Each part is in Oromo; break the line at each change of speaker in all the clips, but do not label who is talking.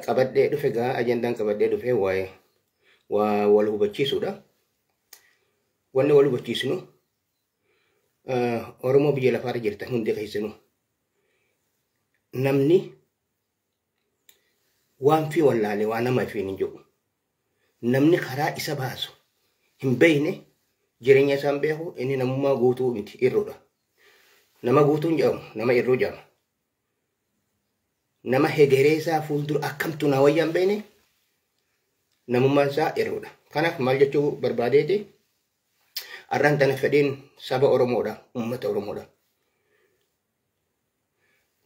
Qabadhee dhufe gaa ajandaan qabadhee dhufe waa'ee waa wal hubachiisuudha. Wanni wal hubachiisnu Oromoo biyya lafaarra jirtan hundi keessanuu namni waan fi wallaalee waa nama fi hin jiru. Namni karaa isa baasu hin beekne jireenya isaan beeku inni namummaa guutuu miti irruudha. Nama guutuun jedhamu nama irruu jedhama. Nama hegeree isaa fuuldura akkamtu naa wayyaa hin beekne namummaan isaa irruudha. Kanaaf maal jechuu barbaadeeti arraan tana fedhiin saba Oromoodha, uummata Oromoodha.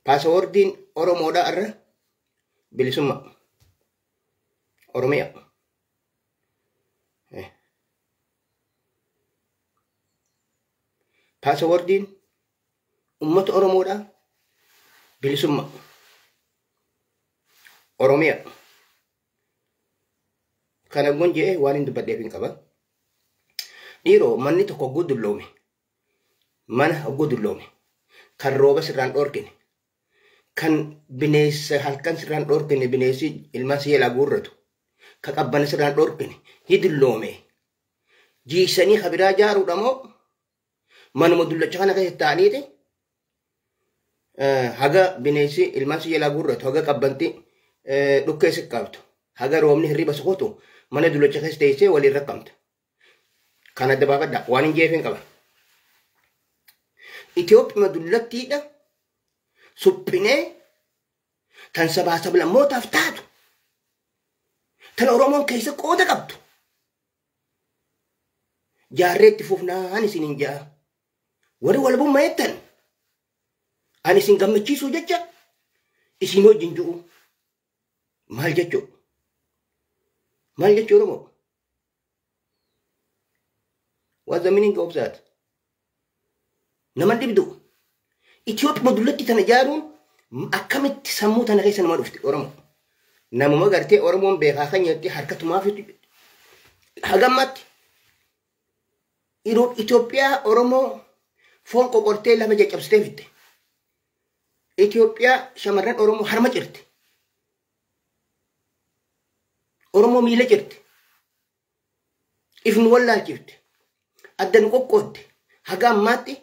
Paasawoordiin Oromoodha arra bilisummaa Oromiyaa. Paasawoordiin uummata Oromoodha bilisummaa Oromiyaa. Kana gon jedhee waan hin dubbadheef hin qaba. Dhiiroo manni tokko hogguu dulloome, mana hogguu dulloome, kan rooba sirraan dhoorkine, kan bineensa halkan sirraan dhoorkine bineensi ilmaan si jalaa guurratu, kan qabbana sirraan dhoorkine ni dulloome. Jiisanii kabiraa jaaruudha moo manuma dullacha kana keessa taa'aniiti haga bineensi ilmaan si jalaa guurratu, haga qabbanti dhukkee si qabdu, haga roobni hirriba si kutu mana dullacha keessa teessee waliin rakkamta. Kan adda baafadha waan hin jeefin qaba. Itoophiyaa dullattiidha suphinee tan sabaa sablammootaaf taatu tan Oromoon keessa qooda qabdu jaarree itti fufnaan isin hin ja'a. Warri walbummaa jettan ani isin gammachiisuu jecha isin wajjin ji'u maal jechuu? Maal jechuu Oromoo? What's the meaning of that? Nama dhibdu. Itoophiyaa dullatti tana ijaaruun akkamitti sammuu tana keessa nama dhufti Oromoo? Namuma gartee Oromoon beekaa kan jetti harkatumaa fi hagammaatti. Itoophiyaa Oromoo foon qoqortee lafa caccabsitee fitte. Itoophiyaa shamarran Oromoo harma cirti. Oromoo miila cirti. Ifni wallaalchifte. Adda nu qoqqoodde. Haga ammaatti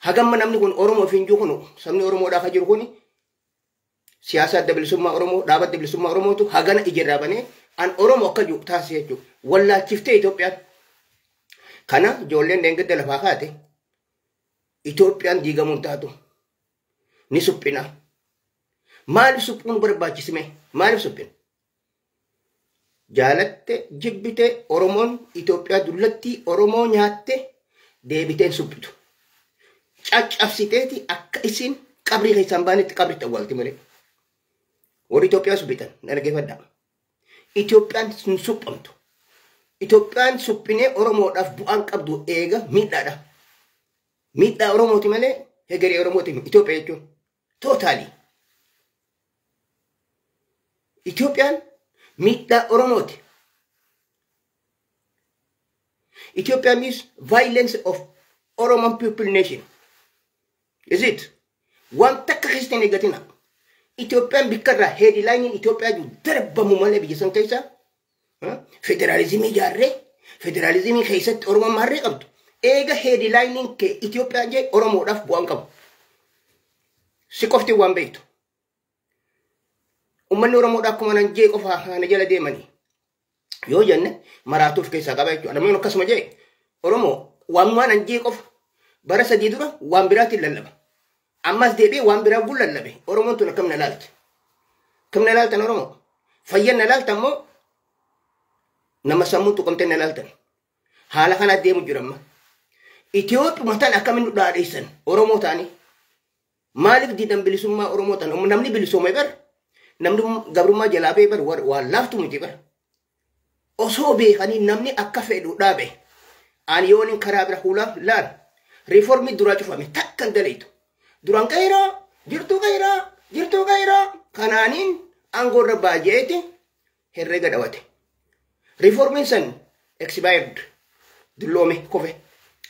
hagamma namni kun Oromoo fi hin jiru kun sabni Oromoodhaa kan jiru kun siyaasa adda bilisummaa Oromoo dhaaba adda bilisummaa Oromootu hagana ijarraa banee an Oromoo akka jiru taasise jechuudha. Wallaalchiftee Itoophiyaan. Kana ijoolleen deengedda lafaa kaate Itoophiyaan diigamuun taatu ni suphina. Maaliif suphuun barbaachisme? Maaliif suphina? Jaalatte jibbite Oromoon Itoophiyaa dullatti Oromoo nyaatte deebiteen suphitu. Caccabsiteeti akka isin qabrii keessaan baanetti qabritti awwaalti malee. Warri Itoophiyaa suphitan dhaggeeffadhaa. Itoophiyaan hin suphamtu. Itoophiyaan suphinee Oromoodhaaf bu'aan qabdu eega miidhaadha. Miidhaa Oromooti malee hegeree Oromooti Itoophiyaa jechuun. Tootaalii. Itoophiyaan miidhaa Oromooti. Ethiopia means violence of Oromo people nation. Is it? Waan takka keessatti hin eeggatina. Itoophiyaan bikka irraa heedilaayiniin Itoophiyaa jiru darbamu malee biyya san keessa federaalizimii ijaarree federaalizimii keessatti Oromoon maarree qabdu. Eega heedilaayiniin kee Itoophiyaa jee Oromoodhaaf bu'aan qabu. Si qofti waan beektu. Uummanni Oromoodhaa akkuma nan jee qofa kana jala deemanii. Yoo jenne maraatuuf keessaa qaba jechuudha. Namni akkasuma jee Oromoo waan waan an jee qofa bara sadii dura waan biraatiin lallaba. Ammas deebi'ee waan biraa guun lallabe. Oromoon tun akkam na laalti? Akkam na laaltan Oromoo? Fayyan na laaltan moo nama sammuun tuqamtee na laaltan? Haala kana deemu jira amma. Itoophiyaa tan akkamiin nu dhaadheessan Oromoo ta'anii? Maaliif diidan bilisummaa Oromoo ta'an? Namni bilisoome bar namni gabrummaa jalaa ba'e bar waan laaftu miti bar. Osoo beekanii namni akka fedhu dhaabe. Ani yoon karaa bira fuula laal. Riiformii duraa cufame takka hin daleetu. Duraan qeeroo jirtuu qeeroo jirtuu qeeroo kanaaniin aangoo irra baay'eeti herrega dhawate. Riiformiin san expired dulloome kofe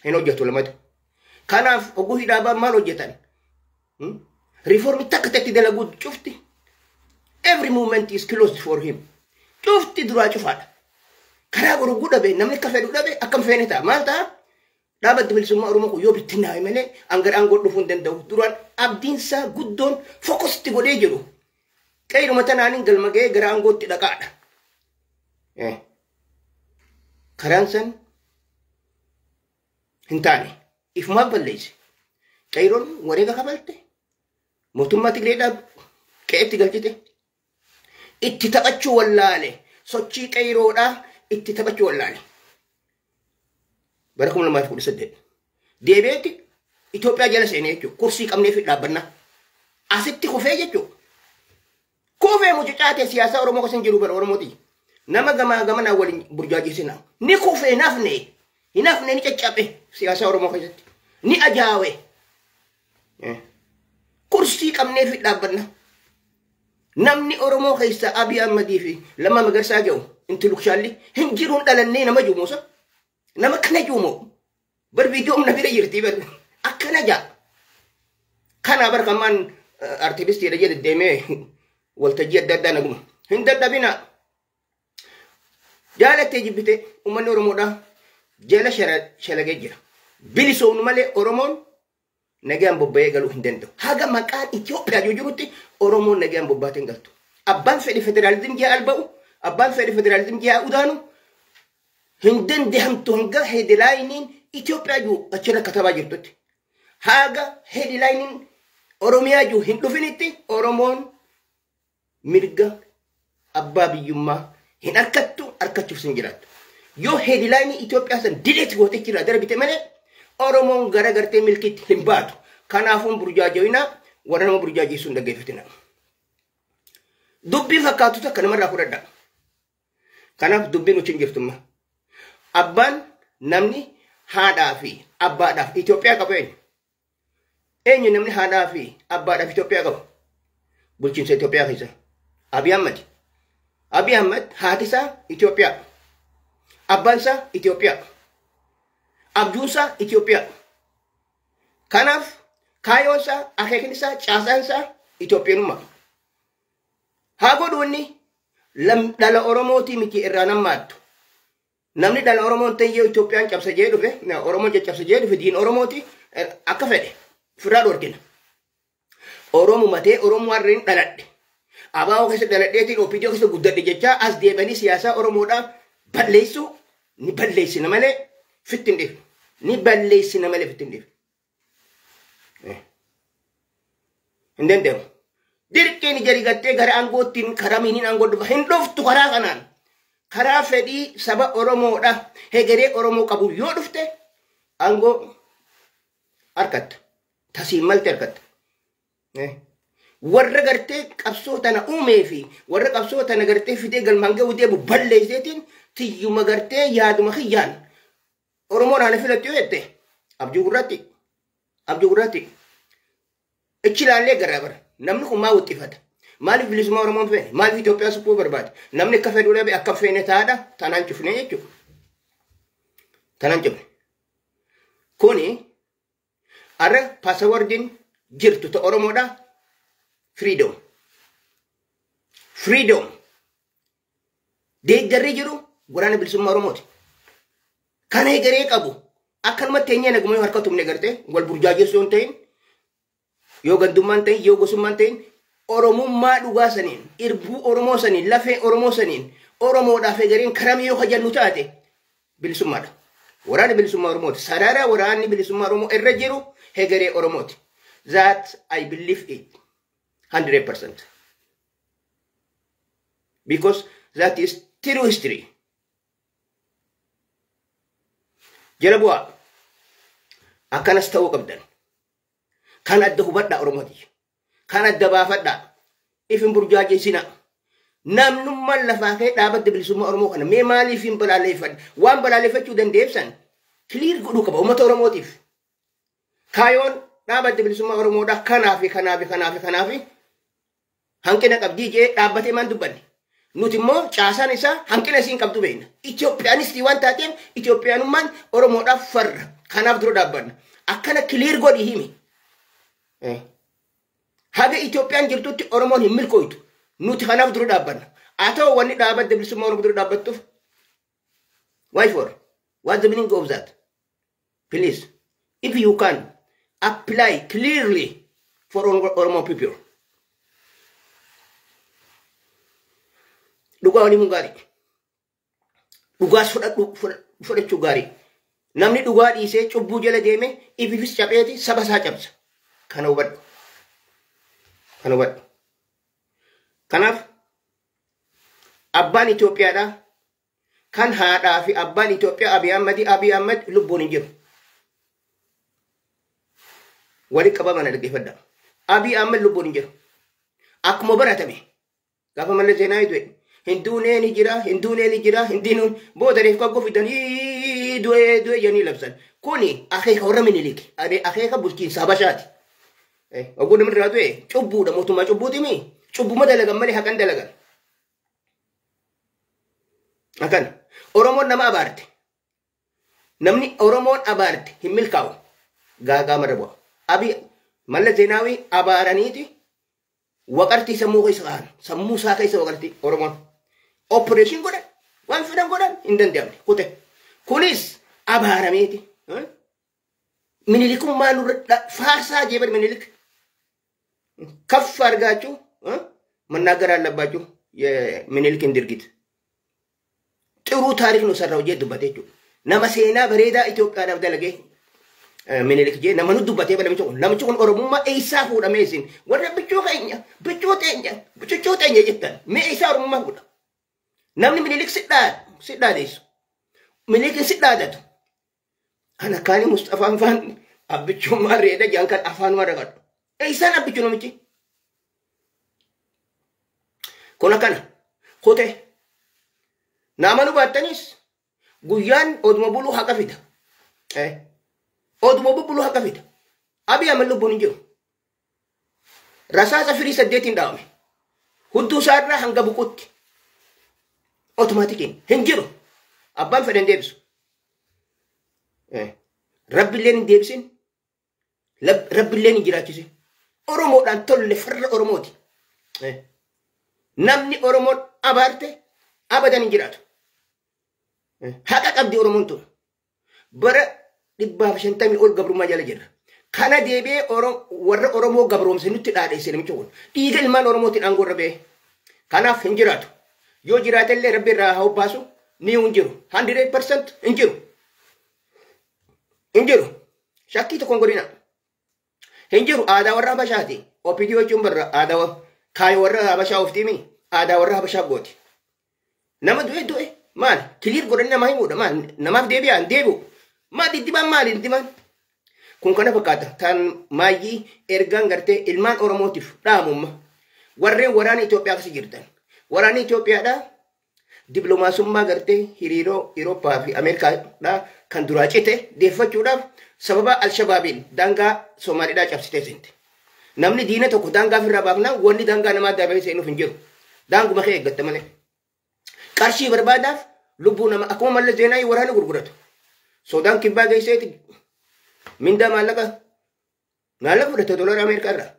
hin hojjetu lamatu. Kanaaf oguu hidhaabaa maal hojjetan? Riiformii takka tatti dalaguu cufti. Every movement is closed for him. Cufti duraa cufaadha. Karaa gurguu dhabe, namni akka fedhu dhabe, akkam feene ta'a. Maal ta'a? Dhaaba Adda Bilisummaa Oromoo kun yoo bittinnaa'e malee hanga aangoo dhufuu hin danda'u. Duraan abdiinsaa guddoon fokusti godhee jiru. Qeyruma tanaaniin galma ga'ee gara aangootti dhaqaadha. Karaan san hin taane. Ifumaaf balleesse. Qeyroon wareega kafalte. Mootummaa Tigreedhaa qe'etti galchite. Itti taphachuu wallaale. Sochii qeyroodhaa itti taphachuu wallaale. Bara 2018. Deebi'eetti Itoophiyaa jala seenee jechuudha. Kursii qabnee fi dhaabbannaa. Asitti kufee jechuudha. Kufee mucucaatee siyaasaa Oromoo keessa hin jiru bara Oromooti. Nama gamaa gamanaa waliin burjaajesina. Ni kufee nafne. Hin hafne, ni caccabe siyaasa Oromoo keessatti. Ni ajaawe. Kursii qabnee fi dhaabbanna. Namni Oromoo keessa Abiy Ahmadii fi Lammaa Magarsaa jedhu inti lukshaalli hin jiruun dhalannee nama juumusa. Nama kana juumoo. Bar viidiyoo humna bira jirti bar. Akkana jaa. Kana bar kamaan artivistiidha jedhe deemee waltajjii adda addaa naguma. Hin dadhabina. Jaalattee jibbite uummanni Oromoodhaa jala shalagee jira. Bilisoomnu malee Oromoon nagaan bobba'ee galuu hin danda'u. Haga maqaan Itoophiyaa jiru jirutti Oromoon nagaan bobbaatee hin galtu. Abbaan fedhi federaalizim jaa alba'u, abbaan fedhi federaalizim jaa udaanu hin dandahamtu hanga headlineiin Itoophiyaa jiru achirra katabaa jirtutti. Haga headlineiin Oromiyaa jiru hin dhufinitti Oromoon mirga abbaa biyyummaa hin harkattu, harkachuuf hin jiraattu. Yoo headlineii Itoophiyaa san delete gootee jira darbite malee Oromoon gara gartee milkiitti hin baatu. Kanaafuu burjaajooyinaa, warra nama burjaajeessuun dhaggeeffatina. Dubbii fakkaatu takka namarraa fudhadha. Kanaaf dubbiin nuti hin jirtumma. Abbaan namni haadhaa fi abbaadhaaf Itoophiyaa qabu eenyu? Eenyu namni haadhaa fi abbaadhaaf Itoophiyaa qabu? Bulchiinsa Itoophiyaa keessa. Abiy Ahmad. Abiy Ahmad haati isaa Itoophiyaa. Abbaan isaa Itoophiyaa. Abjuun isaa Itoophiyaa. Kanaaf kaayoon isaa, akeekni isaa, caasaan isaa Itoophiyanummaa. Haa godhu inni dhala Oromootii miti irraa nammaattu. Namni dhala Oromoon ta'e Itoophiyaan cabsa jee dhufe, Oromoon caccabsa jee dhufe diin Oromooti akka fedhe ofirraa dhorkina. Oromoo matee Oromoo warreen dhaladhe. Abaaboo keessa dhaladheetiin OPDO keessa guddadhe jechaa as deebanii siyaasaa Oromoodhaa balleessuu ni balleessina malee fitti hin dhiifnu. Ni balleessina malee fitti hin dhiifnu. Hin danda'amu. Dirqiin jari gattee gara aangootti karaa miiniin aangoo dhufa hin dhuftu karaa kanaan. Karaa fedhii saba Oromoodha. Hegeree Oromoo qabu yoo dhufte aangoo harkatta. Tasiin malte harkatta. Warra gartee qabsoo tana uumee fi warra qabsoo tana gartee fidee galmaan ga'uu deemu balleesseetiin tiyyuma gartee yaaduma kiyyaan Oromoon haala filattu yoo jette abjuu gurraatti. Abjuu gurraatti. Ichi ilaallee garaa bara. Namni kun maa wuxxifata? Maaliif bilisummaa Oromoon feene? Maaliif Itoophiyaa suphuu barbaade? Namni akka fedhuu dhabe akka feene taadha. Tanaan cufne jechuudha. Tanaan cufne. Kuni har'a passwordiin jirtu ta Oromoodha. Freedom. Freedom. Deeggarri jiru waraana bilisummaa Oromooti. Kana egeree qabu akkanumatti teenyee naguma yoo harka tumne gartee wal burjaajessu yoo hin ta'in, yoo gandummaan ta'in, yoo gosummaan ta'in, Oromummaa dhugaa saniin, irbuu Oromoo saniin, lafee Oromoo saniin, Oromoodhaaf egereen karamii yoo kajannu taate bilisummaadha. Waraanni bilisummaa Oromooti. Sarara waraanni bilisummaa Oromoo irra jiru hegeree Oromooti. That I believe it 100%. Because that is true history. Jala bu'aa. Akkanas ta'uu qabdan. Kan adda hubadhaa Oromooti. Kan adda baafadhaa. Ifin burjaajeessina. Namnummaan lafaa ka'ee dhaabatte bilisummaa Oromoo kana mee maaliif hin balaaleffadhe? Waan balaaleffachuu dandeessan clear godhuu qaba uummata Oromootiif. Kaayoon dhaabatte bilisummaa Oromoodhaa kanaa fi kanaa fi kanaa fi kanaa fi hanqina qabdii jee dhaabbatee maan dubbanne. Nuti immoo caasaan isaa hanqina isiin qabdu beekna. Itoophiyaanistii waan taateef Itoophiyaanummaan Oromoodhaaf farra. Kanaaf dura dhaabbanna. Akkana clear godhi himi. Haga Itoophiyaan jirtutti Oromoon hin milkooytu. Nuti kanaaf dura dhaabbanna. Haa ta'u wanni dhaabadde bilisummaa Oromoo dura dhaabbattuuf. Why for? What's the meaning of that? Please, if you can, apply clearly for Oromo people. Dhugaa walii mun gaarii. Dhugaas fudhachuu gaarii. Namni dhugaa dhiisee cubbuu jala deeme ififis capheeti saba isaa cabsa. Kana hubadhu. Kana hubadhu. Kanaaf abbaan Itoophiyaadhaa kan haadhaa fi abbaan Itoophiyaa Abiy Ahmad Abiy Ahmad lubbuun hin jiru. Wali qabaman dhaggeeffadha. Abiy Ahmad lubbuun hin jiru. Akkuma baratame gaafa Mallas Zeenaawii du'e hinduunee ni jira hinduunee ni jira hindiinuun booda reef kaggoo fidanii du'ee du'ee jedhanii labsan. Kuni akeeka warra Minilik akeeka bulchiinsa Habashaati. Oguu namni irraa du'e cubbuudha mootummaa cubbuutimi cubbuma dalagan malee haqan dalagan. Akkana Oromoon nama abaarte. Namni Oromoon abaarte hin milkaa'u. Gaagaa marra bu'a. Abiy Mallas Zeenaawii abaaraniiti waqartii sammuu keessa kaa'an. Sammuu isaa keessa waqartii Oromoon. Operation godhan waan fedhan godhan hin danda'amne kute. Kunis abaarameeti. Minilikummaa nurra faarsaa jeebar Minilik. ከፍ አድርጋችሁ መናገር አለባችሁ የሚኒልክን ድርጊት። ጥሩ ታሪክ ነው ሰራው ጄ ዱባቴ nama seenaa bareedaa Itoophiyaadhaaf dalagee Minilik jee nama nu dubbatee namichi kun namichi kun Oromummaa eessaa fuudhamee isin warra bichuu keenya bichuu teenya bichuu teenya jettan mee eessaa Oromummaa fuudha. Namni Minilik si dhaadeessu Minilik si dhaadatu ana kaani Mustafaan faan abbichummaa reeda jaan kan afaanuma ragadhu eessaan abbichuu namichi. Kun akkana kutee nama nu baattanis guyyaan oduma buluu haqa fida. Oduma buluu haqa fida. Abiy Ahmed lubbuun hin jiru. Rasaasa firii 8 dhaawame. Hudduu isaarraa hanga buquutti. Otomaatikiin hin jiru. Abbaan fedhan deebisu. Rabbilleen hin deebisin. Rabbilleen hin jiraachisin. Oromoodhaan tolle farra Oromooti. Namni Oromoon abaarte abadan hin jiraatu. Haqa qabdi Oromoon tun. Bara 150 ol gabrummaa jala jirra. Kana deebi'ee warra Oromoo gabroomse nutti dhaadheesse namichi kun. Dhiiga ilmaan Oromootiin aangoo irra ba'e. Kanaaf hin jiraatu. Yoo jiraate illee Rabbi irraa haa baasu ni hin jiru. 100% hin jiru. Hin jiru. Shakkii tokko hin godhina. Hin jiru aadaa warra Habashaati. OPD jechuun barra aadaa kaayoo warra Habashaa ooftiimi aadaa warra Habashaa gooti. Nama du'e du'e. Maal kiliir godhanii namaa himuudha maal namaaf deebi'aa hin deebi'u maal diddibaan maali diddibaan kun kana fakkaata tan maayyii ergaan gartee ilmaan Oromootiif dhaamumma warreen waraana Itoophiyaa keessa jirtan waraanni Itoophiyaadhaa dipiloomaasummaa gartee hiriiroo Awurooppaa fi Ameerikaadhaa kan duraa cite deeffachuudhaaf sababa Alshabaabiin daangaa Somaaliidhaa cabsitee seente. Namni diina tokko daangaa ofirraa baafnaa wanni daangaa namaa dabalee seenuuf hin jiru. Daanguma kee eeggatta malee. Qarshii barbaadaaf lubbuu nama akkuma Mallas Zeenaawii waraana gurguratu. Sodaan kibbaa geesseeti mindaa maallaqa maallaqa fudhate doolaara Ameerikaa irraa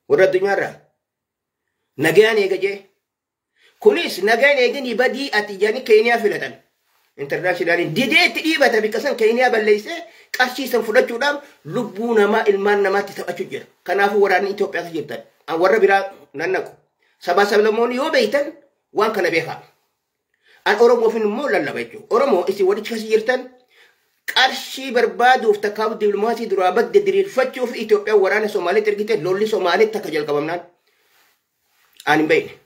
warra addunyaa irraa nagayaan eega jee. Kunis nagayaan eeganii badii ati jedhanii Keeniyaa filatan. Intarnaashinaaliin didee itti dhiibata bikka san Keeniyaa balleessee qarshii san fudhachuudhaaf lubbuu namaa ilmaan namaatti taphachuu jira. Kanaafuu waraanni Itoophiyaa keessa jirtan warra biraa nan naqu. Sabaa sablammoonni yoo beektan waan kana beekaa. An Oromoofin immoo lallaba jechuudha. Oromoo isin walitti keessa jirtan qarshii barbaaduuf takkaaf dipiloomaasii duraa badde diriirfachuuf Itoophiyaan waraana Somaaliitti ergite lolli Somaaliitti akka jalqabamnaan. Ani hin beekne.